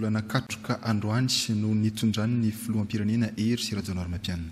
volana katroka androany no nitondran'ny filoham-pirenena Hery Rajaonarimampianina.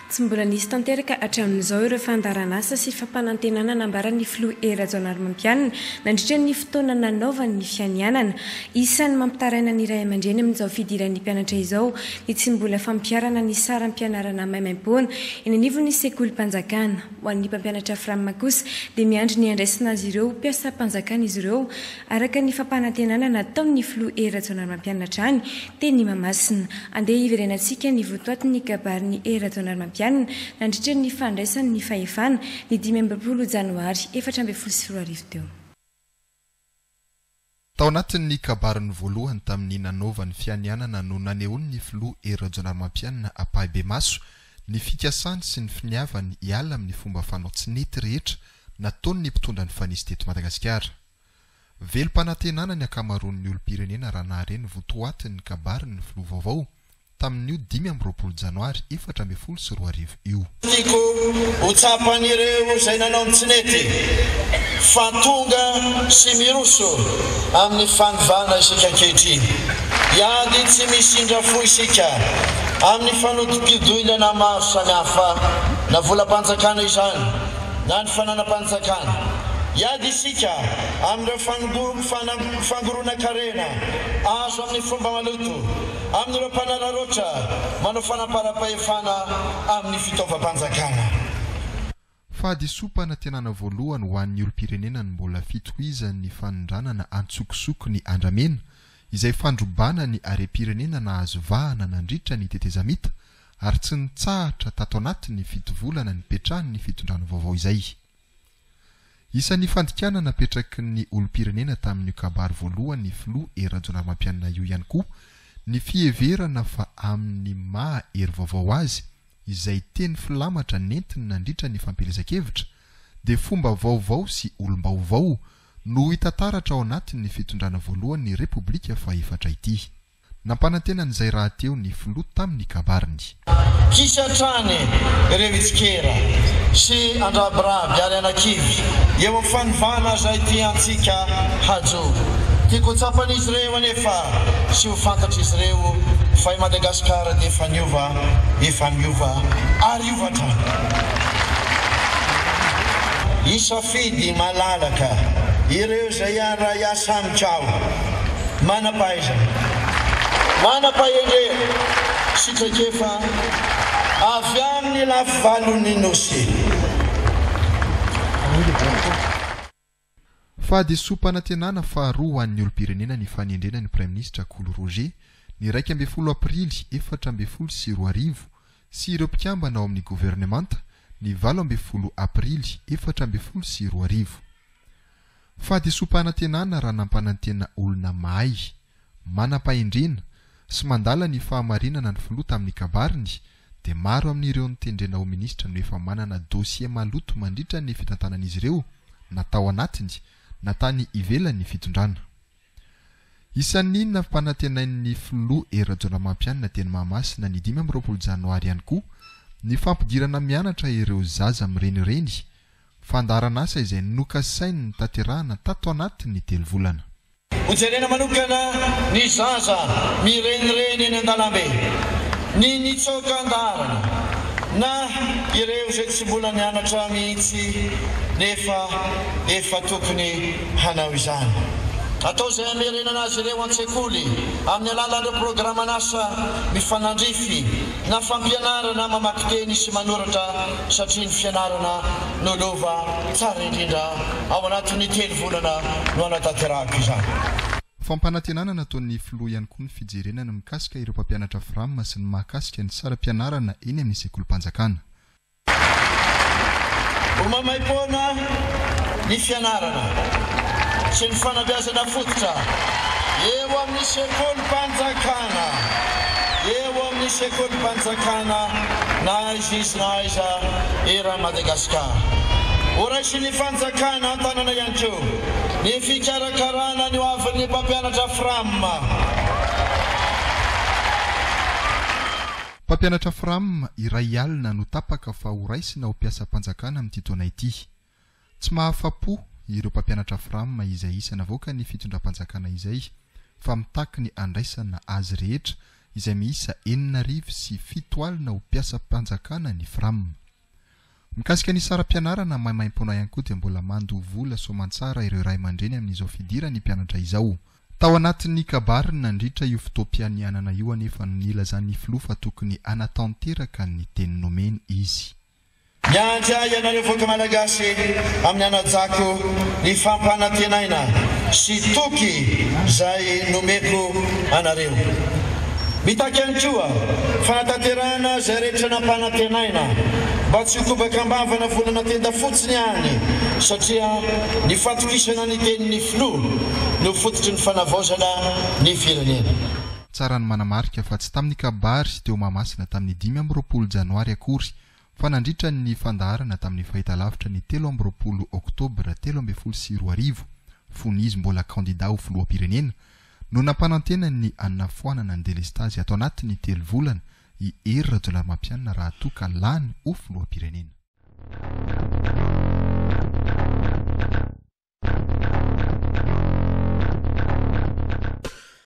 Tsy mbola nisy tanteraka hatramin'izao ireo fandaharanasa sy fampanantenana nambaran'ny filoha Hery Rajaonarimampianina nandritra ny fotoana nanaovany ny fianianana. Isan'ny mampitaraina ny ray aman-dreny amin'izao fidiran'ny mpianatra izao ny tsy mbola fampiharana ny saram-pianarana maimaimpoana eny anivon'ny sekolim-panjakana. Ho an'ny mpampianatra Fram kosa dia miandry ny handraisana azy ireo ho mpiasam-panjakana izy ireo araka ny fampanantenana nataon'ny filoha Hery Rajaonarimampianina hatrany teny Mahamasina. Andeha hiverenantsika ny votoatin'ny kabarin'i Hery Rajaonarimampianina nandritra ny fandraisany ny fahefana ny 25 janoary 2014 teo. Tao anatin'ny kabariny voalohany tamin'ny nanaovany fianianana no nanehoan'ny filoha Hery Rajaonarimampianina ampahibemaso ny fikasany sy ny finiavany hiala amin'ny fomba fanao tsy nety rehetra nataon'ny mpitondra nifanesy teto Madagasikara. Velom-panantenana ny ankamaroan'ny olom-pirenena raha nahare ny votoatin'ny kabarin'ny filoha vaovao tamin'io 25 janoary 2014 io. Tiako ho tsapan'ireo izay nanao ny tsy nety fa tonga sy miroso amin'ny fanovana isika ankehitriny. Hiady tsy misy indra fo isika amin'ny fanodinkodinana maro samihafa na volam-panjakana izany na ny fananam-panjakana. Hiady isika amin'ireo fangoronan-karena azo amin'ny fomba maloto, amin'ireo mpanararaotra manao fanamparam-pahefana amin'ny fitaovam-panjakana. Fahadisoam-panantenana voalohany ho an'ny olom-pirenena ny mbola fitohizan'ny fanondranana antsokosoko ny andramena, izay fandrobana ny harem-pirenena nahazo vahana nandritra ny tetezamita ary tsy nitsahatra tato anatin'ny fitovolana nipetrahan'ny fitondrana vaovao izay. Isan'ny fandikana napetraky ny olom-pirenena tamin'io kabary voalohan'ny filoha Hery Rajaonarimampianina io ihany koa ny fiheverana fa amin'ny maha hery vaovao azy izay teny filamatra nentiny nandritra ny fampielezan-kevitra dia fomba vaovao sy olom-baovao no hita taratra ao anatin'ny fitondrana voalohan'ny Repoblika fahefatra ity. Nampanantena an'izay rahateo ny filoha tamin'ny kabariny. Hisy hatrany ireo hitsikera sy handrabiraby ary hanakivy eo amin'ny fanovana izay tiantsika hajoro. Tiako ho tsapan'izy ireo anefa sy ho fantatr'izy ireo fa i Madagasikara dia efa niova, efa miova ary hiova hatrany. Hisafidy malalaka ireo izay hiara-hiasa amiko aho. Manam-pahaizana, manam-pahendrena sy traikefa avy amin'ny lafivalon'ny Nosy. Fahadisoam-panantenana faharoa ho an'ny olom-pirenena ny fanendrena ny Praiminisitra Kolo Roger ny 11 aprily 2014 sy ireo mpikambana ao amin'ny governemanta ny 18 aprily 2014. Fahadisoam-panantenana raha nampanantena olona mahay, manam-pahendrena, sy mandala ny fahamarinana ny filoha tamin'ny kabariny dia maro amin'ireo notendrena ho minisitra no efa manana dossier maloto mandritra ny fitantanan'izy ireo na tao anatiny na tany ivelan'ny fitondrana. Isan'ny nampanantenain'ny filoha Hery Rajaonarimampianina teny Mahamasina ny 25 janoary ihany koa ny fampidirana mianatra ireo zaza mirenireny Fandaharan'asa izay nokasainy notanterahana tato anatin'ny telo volana. Hojerena manokana ny zaza mirenireny eny an-dalambe, ny nitsoaka an-daharana na ireo izay tsy mbola nianatra mihitsy nefa efa tokony hanao izany. Atao izay hamerenana azy ireo an-tsekoly amin'ny alalan'ireo programan'asa mifanandrify na fampianarana mamaky teny sy manoratra satria ny fianarana no lova tsara indrindra ao anatin'ny telo volana no hanatanterahako izany. Fampanantenana nataon'ny filoha ihany koa ny fijerena ny mikasika ireo mpampianatra Fram sy ny mahakasika ny saram-pianarana eny amin'ny sekolim-panjakana. Ho maimaimpoana ny fianarana sy ny fanabeazana fototra eo amin'ny sekolim-panjakana eo amin'ny sekolim-panjakana na aiza izy na aiza eran'i Madagasikara. Horaisin'ny fanjakana an-tanana ihany koa ny fikarakarana ny hoavin'ny mpampianatra Fram. Mpampianatra Fram iray alina no tapaka fa horaisina ho mpiasam-panjakana amin'ity taona ity. Tsy mahafa-po ireo mpampianatra Fram izay isa navoakan'ny fitondram-panjakana izay. fa mitaky ny handraisana azy rehetra izay miisa 7006 ho mpiasam-panjakana ny Fram. Mikasika ny saram-pianarana maimaimpoana ihany koa dia mbola mandoa vola soamantsara ireo ray aman-dreny amin'izao fidiran'ny mpianatra izao. Tao anatin'ny kabariny nandritra io fotoam-pianianana io anefa no nilazan'ny filoha fa tokony hanatanteraka ny teny nomeny izy. Miandry ahy ianareo vahoaka Malagasy amin'ny hanajako ny fampanantenaina sy toky izay nomeko anareo. Mitaky ihany koa fanatanterahana izay rehetra nampanantenaina mba tsy ho kobaka am-bava na volana tenda fotsiny ihany satria ny fatokisana ny tenin'ny Filoha no fototry ny fanavaozana ny firenena. Tsara ny manamarika fa tsy tamin'ny kabary teo Mahamasina tamin'ny 25 janoary akory fa nandritra ny fandaharana tamin'ny fahitalavitra ny 23 oktobra 2013 fony izy mbola kandida ho filoham-pirenena no nampanantena ny hanafoanana ny delestazy ato anatin'ny telo volana i Hery Rajaonarimampianina raha toa ka lany ho filoham-pirenena.